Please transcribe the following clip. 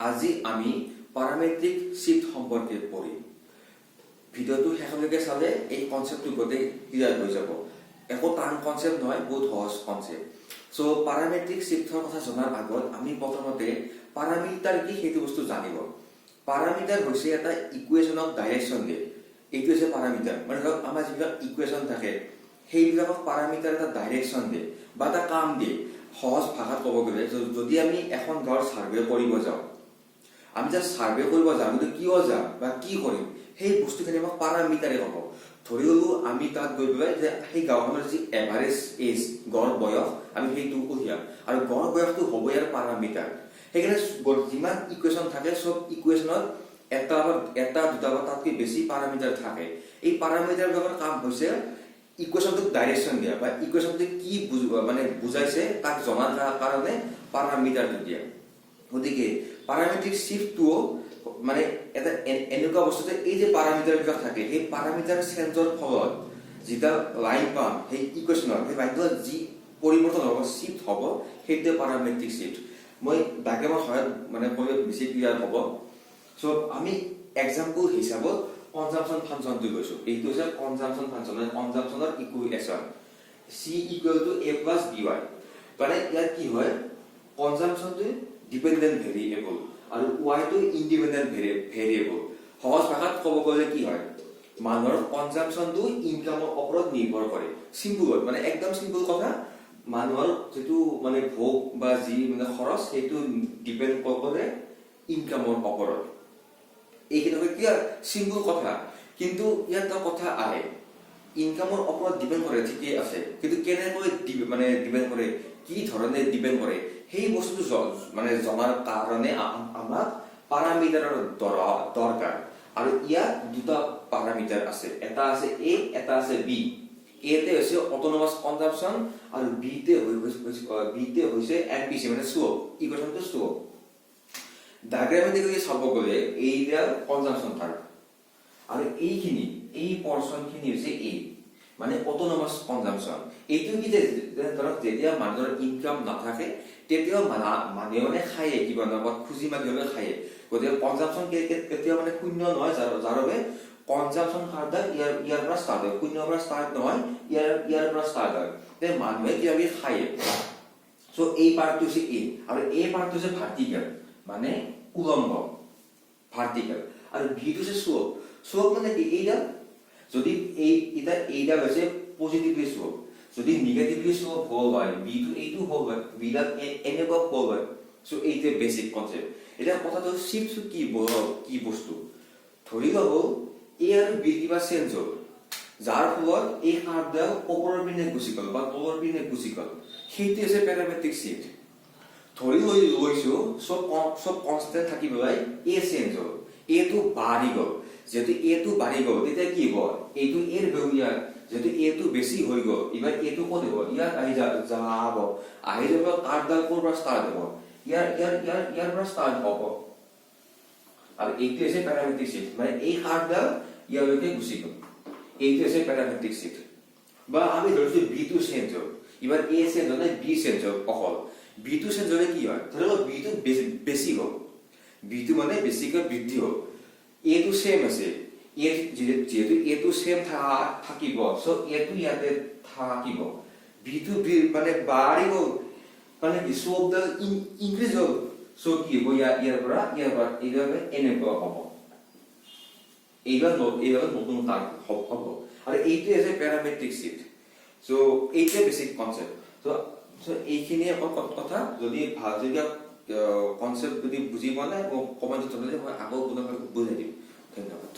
আজি আমি পাৰামেট্ৰিক শ্বিফ্ট সম্পৰ্কে পঢ়িম। ভিডিঅ'টো শেষলৈকে চালে এই কনচেপ্টটো গোটেই ক্লিয়াৰ হৈ যাব। একো টান কনচেপ্ট নহয়, বহুত সহজ কনচেপ্ট। চ' পাৰামেট্ৰিক শ্বিফ্টৰ কথা জনাৰ আগত আমি প্ৰথমতে পাৰামিটাৰ কি, সেইটো বস্তু জানিব। পাৰামিটাৰ হৈছে এটা ইকুৱেশ্যনক ডাইৰেকশ্যন দিয়ে, এইটো হৈছে পাৰামিটাৰ। মানে ধৰক, আমাৰ যিবিলাক ইকুৱেশ্যন থাকে, সেইবিলাকক পাৰামিটাৰ এটা ডাইৰেকশ্যন দিয়ে বা এটা কাম দিয়ে। সহজ ভাষাত ক'ব গ'লে, যদি আমি এখন গাঁৱৰ ছাৰ্ভে কৰিব যাওঁ, আমি জাষ্ট ছাৰ্ভে কৰিব যাওঁ, কিন্তু কিয় যাম বা কি কৰিম, সেই বস্তুখিনি আমাক পাৰামিটাৰে ক'ব। ধৰি ল'লো, আমি তাত গৈ পেলাই যে সেই গাঁওখনৰ যি এভাৰেজ এজ, গড় বয়স, আমি সেইটো উলিয়াম আৰু গড় বয়সটো হ'ব ইয়াৰ পাৰামিটাৰ। সেইকাৰণে যিমান ইকুৱেশ্যন থাকে, চব ইকুৱেশ্যনত এটা বা এটা দুটা বা তাতকৈ বেছি পাৰামিটাৰ থাকে। এই পাৰামিটাৰবিলাকৰ কাম হৈছে ইকুৱেশ্যনটোক ডাইৰেকশ্যন দিয়া বা ইকুৱেশ্যনটোৱে কি মানে বুজাইছে, তাক জনাৰ কাৰণে পাৰামিটাৰটো দিয়া। গতিকে পাৰামেট্ৰিক শ্বিফ্টটোও মানে এটা এনেকুৱা বস্তু যে এই যে পাৰামিটাৰবিলাক থাকে, সেই পাৰামিটাৰ চেঞ্জৰ ফলত যিডাল লাইন পাম সেই ইকুৱেশ্যনত, সেই লাইনটোত যি পৰিৱৰ্তন হ'ব, শ্বিফ্ট হ'ব, সেইটোৱে পাৰামেট্ৰিক শ্বিফ্ট। মই ডায়েগ্ৰামৰ সহায়ত মানে ক'লে বেছি ক্লিয়াৰ হ'ব। চ' আমি এক্সাম্পল হিচাপত কনজামশ্যন ফাংচনটো লৈছো। এইটো হৈছে কনজামশ্যন ফাংচন, মানে কনজামশ্যনৰ equation C equal to A plus B Y। মানে ইয়াত কি হয়, কনজামশ্যনটো ডিপেণ্ডেণ্ট ভেৰিয়েবল আৰু ৱাইটো ইণ্ডিপেণ্ডেণ্ট ভেৰিয়েবল। সহজ ভাষাত ক'ব গ'লে কি হয়, মানুহৰ কনজামশ্যনটো ইনকামৰ ওপৰত নিৰ্ভৰ কৰে। চিম্পুল, মানে একদম চিম্পুল কথা, মানুহৰ যিটো মানে ভোগ বা যি মানে খৰচ, সেইটো ডিপেণ্ড কৰে ইনকামৰ ওপৰত। এইখিনি ক্লিয়াৰ, চিম্পুল কথা। কিন্তু ইয়াত এটা কথা আহে, ইনকামৰ ওপৰত ডিপেণ্ড কৰে ঠিকেই আছে, কিন্তু কেনেকৈ মানে ডিপেণ্ড কৰে, কি ধৰণে ডিপেণ্ড কৰে, সেই বস্তুটো মানে জনাৰ কাৰণে আমাক পাৰামিটাৰৰ দৰকাৰ। আৰু ইয়াত দুটা পাৰামিটাৰ আছে, এটা আছে এ, এটা আছে বি। এতে হৈছে অট'নমাছ কনজামশ্যন আৰু বিতে হৈছে এমপিচি, মানে শ্লোপ, ইকুৱেশ্যনটো শ্লোপ। ডায়গ্ৰামেটিকেলি চাব গ'লে এইডাল কনজামশ্যন কাৰ্ভ আৰু এইখিনি, এই পৰ্চনখিনি হৈছে এ, মানে অট'নমাছ কনজামশ্যন। এইটো কি যে ধৰক, যেতিয়া মানুহৰ ইনকাম নাথাকে, তেতিয়াও মানুহে মানে খায়ে, কিবা নহয় খুজি মাগি হ'লেও খায়ে। গতিকে কনজামশ্যন কেতিয়াও মানে শূন্য নহয়, যাৰ বাবে কনজামশ্যন কাৰ্ভডাল ইয়াৰ পৰা ষ্টাৰ্ট হয়, শূন্যৰ পৰা ষ্টাৰ্ট নহয়, ইয়াৰ পৰা ষ্টাৰ্ট হয়। তে মানুহে কিবা কিবি খায়ে। চ' এই পাৰ্টটো হৈছে এ আৰু এই পাৰ্টটো হৈছে ভাৰ্টিকেল, মানে উলম্ব, ভাৰ্টিকেল। আৰু বিটো হৈছে শ্লোপ। শ্লোপ মানে কি? এইডাল যদি এই এটা এইডাল হৈছে পজিটিভলি শ্লোপ, যদি নিগেটিভলি শ্লোপ হ'ল হয়, বিটো এইটো হ'ল হয়, বিডাল এনেকুৱা হ'ল হয়। চ' এইটোৱে বেছিক কনচেপ্ট। এতিয়া কথাটো, শ্বিফ্টটো কি বস্তু? ধৰি ল'ব, এ আৰু বিৰ কিবা চেঞ্জ হ'ল, যাৰ ফলত এই কাৰ্ভডাল ওপৰৰ পিনে গুচি গ'ল বা তলৰ পিনে গুচি গ'ল, সেইটো হৈছে পেৰামেট্ৰিক শ্বিফ্ট। ধৰি লৈ লৈছো, চব কনষ্টেণ্ট থাকি পেলাই এ চেঞ্জ হ'ল, এটো বাঢ়ি গ'ল। যিহেতু এটো বাঢ়ি গ'ল, তেতিয়া কি হ'ব? এইটো এৰ ভেলু ইয়াত, যিহেতু এটো বেছি হৈ গ'ল, এইবাৰ এটো ক'ত হ'ব? ইয়াত আহি যাব। আহি যাব, কাৰ্ভডাল ক'ৰ পৰা ষ্টাৰ্ট হ'ব? ইয়াৰ ইয়াৰ ইয়াৰ ইয়াৰ পৰা ষ্টাৰ্ট হ'ব। আৰু এইটো হৈছে পেৰামেট্ৰিক শ্বিফ্ট, মানে এই কাৰ্ভডাল ইয়ালৈকে গুচি গ'ল, এইটো হৈছে পেৰামেট্ৰিক শ্বিফ্ট। বা আমি ধৰিছো, বিটো চেঞ্জ হ'ল। এইবাৰ এ চেঞ্জ হোৱা নাই, বি চেঞ্জ হ'ল অকল। বিটো চেঞ্জ হ'লে কি হয়? ধৰি লওক, বিটো বেছি বেছি হ'ল, বিটো মানে বেছিকৈ বৃদ্ধি হ'ল, এটো চেম আছে। এ যিহেতু এটো চেম থাকিব, চ' এটো ইয়াতে থাকিব। বিটো মানে বাঢ়ি গ'ল, মানে কি, শ্লোপডাল ইনক্ৰিজ হ'ল। চ' কি হ'ব? ইয়াৰ পৰা এইদৰে এনেকুৱা হ'ব। এইবাৰ নতুন কাৰ্ভ হ'ব আৰু এইটোৱে হৈছে পেৰামেট্ৰিক শ্বিফ্ট। চ' এইটোৱে বেছিক কনচেপ্ট। চ' এইখিনিয়ে অকল কথা। যদি ভাল, যদি কনচেপ্ট যদি বুজি পোৱা নাই, মোক কমেণ্টত জনালে মই আকৌ পুনৰ বুজাই দিম। ধন্যবাদ।